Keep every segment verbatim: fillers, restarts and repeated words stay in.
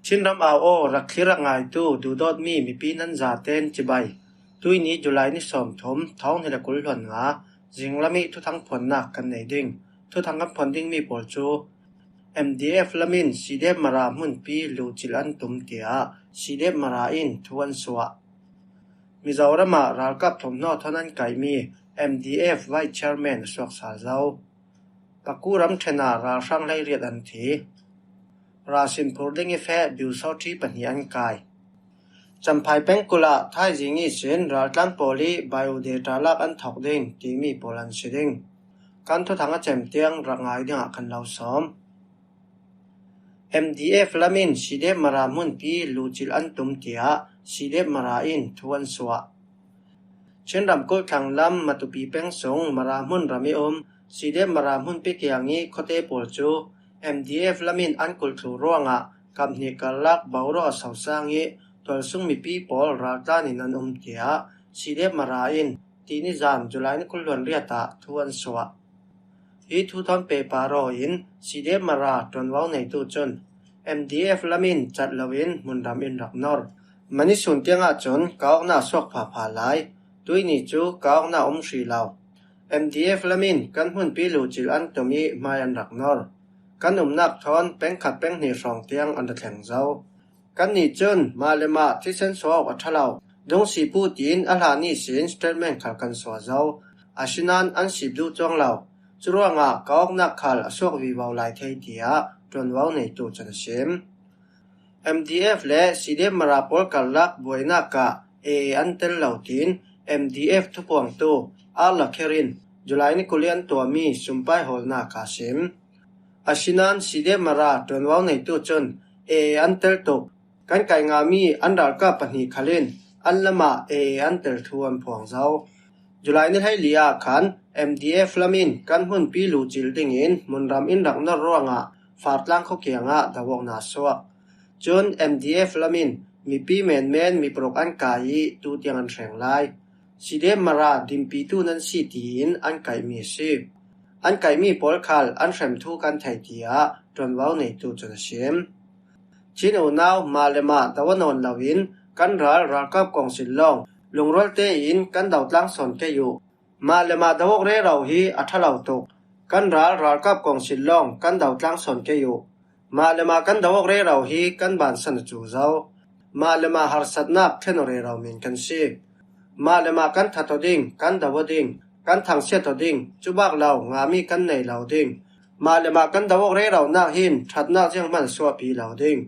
Chinram au aw, rak thlir rak ngaitu duhdawtmi mipi nan zaten cibai. Tuini July ni sawmthum, thawng hnih le kul hluan nga, zinglam ih thuthang phuannak kan nei ding. Thuthang kan phuan dingmi pawl cu M D F lamin C D F Mara hmunpi luhcilh an tum, tiah C D F Mara in thu an suah. Mizoram ah ralkap thawmhnaw thawn an kaihmi M D F Vice Chairman a suak sal zo. Paku ramṭhen ah ralhrang hleiriat an thi. Ralsin phur ding ih feh biusawṭhi pahnih an kai. Champhai pengkul ah thaizing ihsin raltlan pawl ih biodata lak an thawk ding timi pawl an si ding. Kan thuthang a cem tiang rak ngai dingah kan lo sawm. M D F lamin C D F Mara hmunpi luhcilh an tum, tiah C D F Mara in thu an suah. Chin ramkulh thlanglam Matupi peng sung Mara hmun ram ih um C D F Mara hmunpi kiang ih khuate pawl cu M D F lamin an kulh thluh ruangah kap hnih karlak boruak a sosang ih tualsung mipi pawl raltlan in an um, tiah C D F Mara in tini zan July ni kul hluan riat ah thu an suah. Hi thu thawn pehpar aw in C D F Mara ṭuanvo neitu cun M D F lamin cat loin hmunram in rak nor. Mani sun tiang ahcun ka awknak suak phapha lai. Tuini cu ka awknak um hrih lo. M D F lamin kan hmunpi luhcilh an tum ih hmai an rak nor. Kan umnak thawn pengkhat penghnih hrawng tiang an ra thleng zo. Kannih cun mah le mah thisen suah awk a ṭha lo, dungsi pu tiin a hlan ihsin statement khal kan suah zo. Asinain an sip duh cuang lo. Curuangah ka awknak khal a suak vivo lai thei, tiah ṭuanvo neitu cun a sim. M D F le C D F Mara pawl karlak buainak ah A A an tel lo tiin M D F thupuangtu Arla Kher in July ni kul ih an tuahmi sumpai hawlnak ah a sim. Asinain C D F Mara ṭuanvo neitu cun A A an tel tuk. Kan kaih ngami an ralkap pahnih khal in an lamah A A an tel thu an phuang zo. July ni hleili ah khan M D F lamin kan hmunpi luhcilh dingin hmunram in rak nor ruangah Fartlang khua kiangah do awknak a suak. Cun M D F lamin mipi menmen miparuk an kai ih tutiang an hreng lai. C D F Mara dinpitu nan si tiin an kaihmi a si. An kaihmi pawl khal an hrem thu kan thei, tiah ṭuanvo neitu cun a sim. Chin unau mah le mah do a nawn loin kan ral ralkap kawngsil lawng lungrual tein kan do tlang sawn kei uh. Mah le mah do awk rero hi a ṭha lo tuk. Kan ral ralkap kawngsil lawng kan do tlang sawn kei uh. Mah le mah kan do awk rero hi kan bansan a cu zo. Mah le mah harsatnak thlen aw rero men kan si. Mah le mah kan that aw ding, kan do aw ding, kan thangsiat aw ding, cubak lo ngami kan nei lo ding. Mah le mah kan do awk reronak hin ṭhatnak zianghman suahpi lo ding.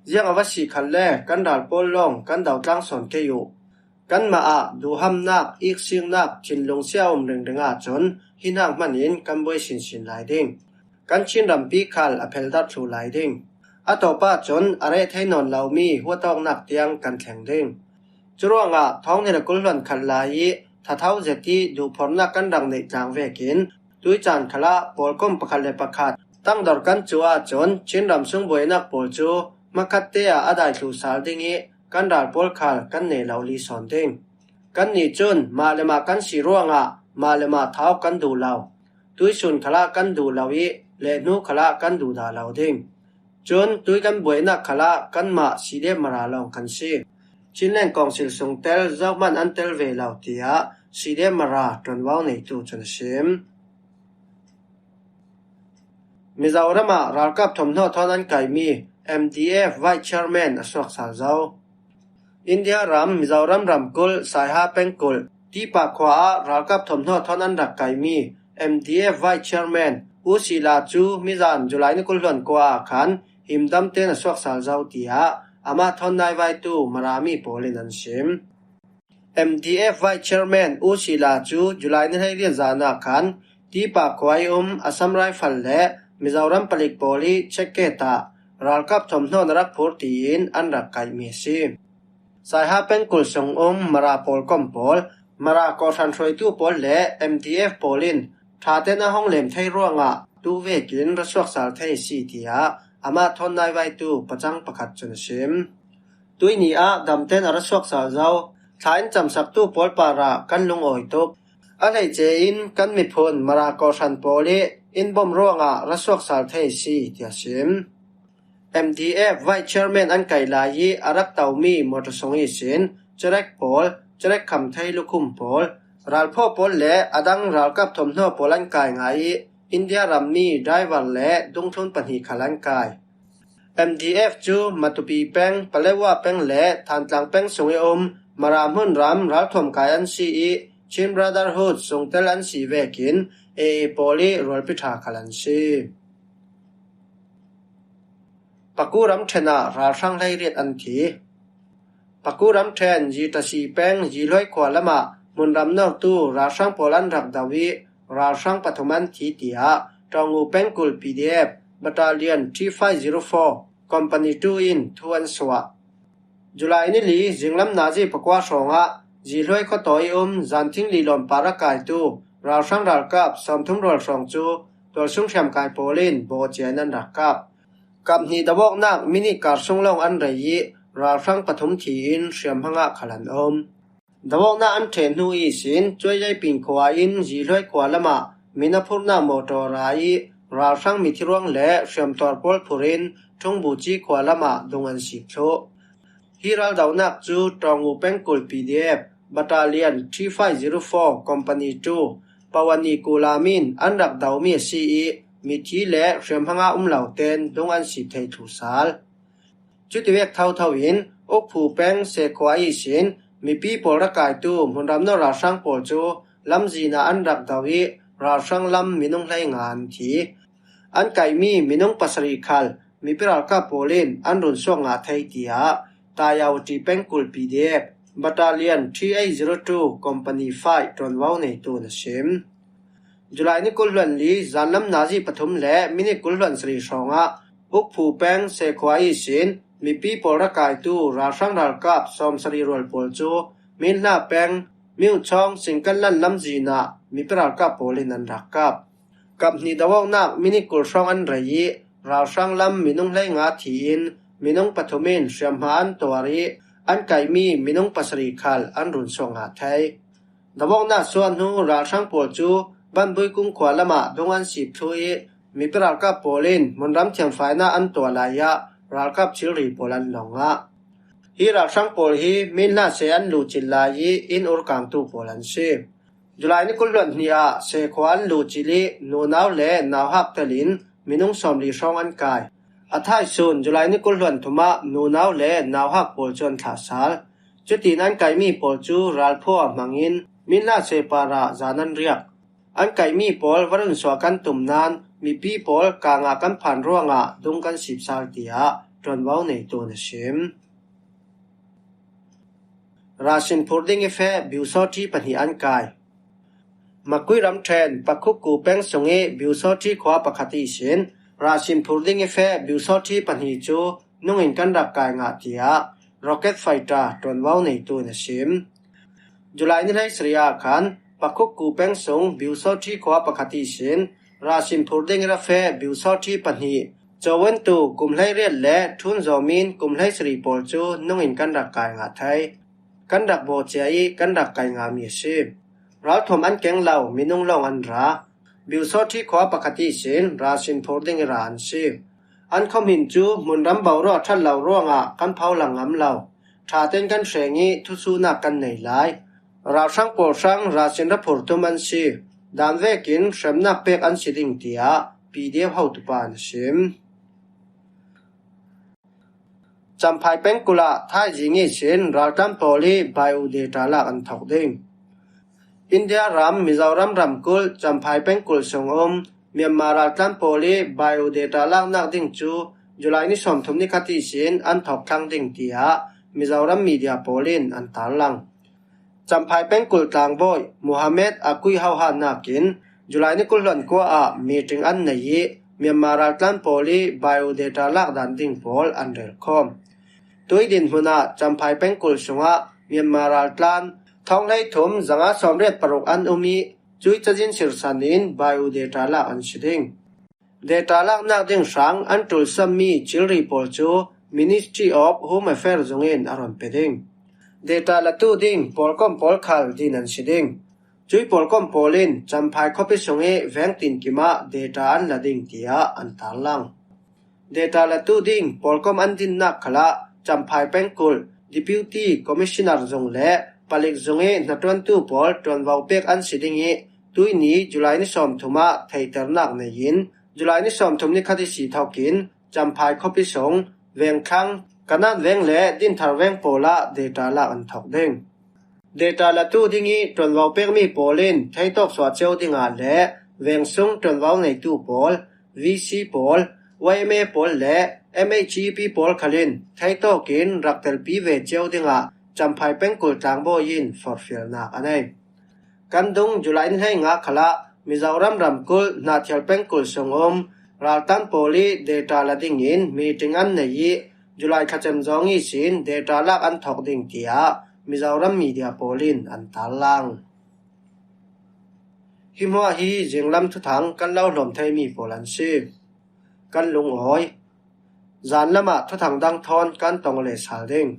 Ziang a va si khalle kan ral pawl lawng kan do tlang sawn kei uh. Kanmah ah duhhamnak, iksiknak, thinlung sia a um ringring ahcun hi hnak hman in kan buai sinsin lai ding. Kan Chin rampi khal a pheldarh thluh lai ding. A tawp ahcun a reh thei nawn lomi huat awknak tiang kan thleng ding. Curuangah thawng hnih le kul hluan khat lai ih thatho zet ih duhphornak kan rak neih tlang vekin tuicaan khalah pawlkom pakhat le pakhat tangdor kan cuh ahcun Chin ram sung buainak pawl cu hmakhatte ah a dai thluh sal ding ih kan ral pawl khal kan neh lo li sawn ding. Kannih cun mah le mah kan si ruangah mah le mah thau kan duh lo. Tuisun khalah kan duh lo ih lehhnu khalah kan duhdah lo ding. Cun tui kan buainak khalah kanmah C D F Mara lawng kan si. Chinland Council sungtel zohman an tel ve lo, tiah C D F Mara ṭuanvo neitu cun a sim. Mizoram ah ralkap thawmhnaw thawn an kaihmi M D F Vice Chairman a suak sal zo. India ram Mizoram ramkulh Saiha pengkulh Tipa khua ah ralkap thawmhnaw thawn an rak kaihmi M D F Vice Chairman U Sila cu mizan July ni kul hluan kua ah khan himdam tein a suak sal zo, tiah amah thawn naivaitu Marami pawl in an sim. M D F Vice Chairman U Sila cu July ni hleiriat zan ah khan Tipa khua ih um Assam Rifle le Mizoram palik pawl ih check gate ah ralkap thawmhnaw na rak phur tiin an rak kaihmi a si. Saiha pengkulh sung um Mara pawlkom pawl, Mara kawhhran hruaitu pawl le M D F pawl in ṭha tein a hong lem thei ruangah tu vekin ra suak sal thei a si, tiah amah thawn naivaitu pacang pakhat cun a sim. Tuihni ah damten a ra suak sal zo. Thla in camsaktu pawl parah kan lungawi tuk. A hleice in kan miphun Mara kawhhran pawl ih in bom ruangah ra suak sal thei a si, tiah sim. M D F Vice Chairman an kaih lai ih a rak tomi motor sung ihsin, cherek pawl, cherek kham thei lukhum pawl, ralphaw pawl le a dang ralkap thawmhnaw pawl an kai ngai ih, India rammi driver le dungthlun pahnih khal an kai. M D F cu Matupi peng, Paletwa peng le Thantlang peng sung ih um Mara hmunram ralthuam kai an si ih, Chin Brotherhood sungtel an si vekin A A pawl ih rualpi ṭha khal an si. Paku ramṭhen ah ralhrang hleiriat an thi. Paku ramṭhen Zitasi peng Zihluai khua lamah hmunram nortu ralhrang pawl an rak do ih, ralhrang pathum an thi, tiah Tawngu pengkul P D F Battalion three five zero four Company two in thu an suah. July ni li zinglam nazi pakua hrawngah Zihluai khuatawi ih um Zanthing Lihlawm par a kaitu ralhrang ralkap sawmthum rual hrawng cu tualsung hriamkai pawl in bawhcia in an rak kap. Kap hnih do awknak minute kar sung lawng an rei ih, ralhrang pathum thi in hriamhma ngah khal an um. Do awknak an ṭheh hnu ihsin Cuaizai Ping khua in Zihluai khua lamah min a phurhnak mawṭaw ra ih, ralhrang mithiruang le hriamtuar pawl phur in Ṭhungbuci khua lamah dung an sip thluh. Hi raldonak cu Tawngu pengkul P D F Battalion three five zero four Company two Pawani Kulam in an rak domi a si ih, mithi le hriamhma ngah um lo tein dung an sip thei thlu sal. Cutivek thotho in Ukphu peng Sekhua ihsin mipi pawl rak kaitu hmunram norh ralhrang pawl cu lamzin ah an rak do ih, ralhrang lam minung hleinga an thi. An kaihmi minung pasarih khal mipi ralkap pawl in an run suak ngah thei, tiah Tayawti pengkul P D F Battalion three eight zero two Company five ṭuanvo neitu in a sim. July ni kul hluan li zanlam nazi pathum le minute kul hluan sarih hrawngah Ukphu peng Sekhua ihsin mipi pawl rak kaitu ralhrang ralkap sawmsarih rual pawl cu Minhla peng Miuchawng Singkanlan lamzin ah mipi ralkap pawl in an rak kap. Kap hnih do awknak minute kul hrawng an rei ih, ralhrang lam minung hleinga thi in minung pathum in hriamhma an tuar ih, an kaihmi minung pasarih khal an run suak ngah thei. Do awknak suah hnu ralhrang pawl cu Banbui kung khua lamah dung an sip thluh ih, mipi ralkap pawl in hmunram thiamfainak an tuah lai ah ralkap thilri pawl an lawng ngah. Hi ralhrang pawl hi Minhla se an luhcilh lai ih inn urkangtu pawl an si. July ni kul hluan hnih ah Sekhua an luhcilh ih nunau le nauhak telin minung sawmli hrawng an kai. A thaisun July ni kul hluan thum ah nunau le nauhak pawl cu an thlah sal. Cutin an kaihmi pawl cu ralphaw ah hmangin Minhla se parah zan an riak. An kaihmi pawl va run suak kan tum nain mipi pawl kangah kan phan ruangah dung kan sip sal, tiah ṭuanvo neitu in a sim. Rasin phur ding ih feh biusawṭhi pahnih an kai. Makui ramṭhen Pakhukku peng sung ih biusawṭhi khua pakhat ihsin rasin phur ding ih feh biusawṭhi pahnih cu nung in kan rak kai ngah, tiah rocket fighter ṭuanvo neitu in a sim. July ni hleisarih ah khan Pakhukku peng sung biusawṭhi khua pakhat ihsin rasin phur ding ih ra feh biusawṭhi pahnih, cawintu kum hleiriat le ṭhun zawmin kum hleisarih pawl cu nung in kan rak kai ngah thei. Kan rak bawhcia ih kan rak kai ngahmi a si. Ralthuam an keng lo minung lawng an ra. Biusawṭhi khua pakhat ihsin rasin phur ding ih ra an si. An khuahmin cu hmunram boruak a ṭhat lo ruangah kan pholang ngam lo. Ṭha tein kan hreng ih thusuhnak kan nei lai. Ralhrang pawl hrang rasin ra phur tum an si. Dan vekin hremnak pek an si ding, tiah P D F hotupa in a sim. Champhai pengkul ah thaizing ihsin raltlan pawl ih bio data lak an thawk ding. India ram Mizoram ramkulh Champhai pengkul sung um Myanmar raltlan pawl ih bio data laknak ding cu July ni sawmthum ni khat ihsin an thawk thlang ding, tiah Mizoram media pawl in an tarlang. Champhai pengkul tlangbawi Mohammed Akui hohatnak in July ni kul hluan kua ah meeting an nei ih Myanmar raltlan pawl ih bio data lak dan ding pawl an relkhawm. Tui dinhmun ah Champhai pengkul sungah Myanmar raltlan thawng hleithum zanga sawmriat paruk an um ih cuih cazin sirsan in bio data lak an si ding. Data laknak ding hrang an ṭulsammi thilri pawl cu Ministry of Home Affairs zung in a run pe ding. Data latu ding pawlkom pawl khal din an si ding. Cuih pawlkom pawl in Champhai khuapi sung ih veng tinkim ah data an la ding, tiah an tarlang. Data latu ding pawlkom an dinnak khalah Champhai pengkulh Deputy Commissioner zung le palik zung i hnaṭuantu pawl ṭuanvo pek an si ding i tuini July ni sawmthum ah theihternak nei in July ni sawmthum ni khat i si thokin Champhai khuapi sung Vengthlang, Kanan veng le Dinthar veng pawl ah data lak an thawk ding. Data latu ding i ṭuanvo pekmi pawl in theitawk suah cio dingah le veng sung ṭuanvo neitu pawl, V C pawl, Y M A pawl le M H I P pawl khal in theitawk in rak telpi ve cio dingah Champhai pengkulh tlangbawi in forhfialnak a nei. Kan dung July ni hleinga khalah Mizoram ramkulh Hnahthial pengkulh sung um raltang pawl i data la dingin meeting an nei i July thlacem zawng ihsin data lak an thawk ding, tiah Mizoram media pawl in an tarlang. Hi hmuah hi zinglam thuthang kan lo hlawm theimi pawl an si. Kan lungawi. Zan lamah thuthang dang thawn kan tong le sal ding.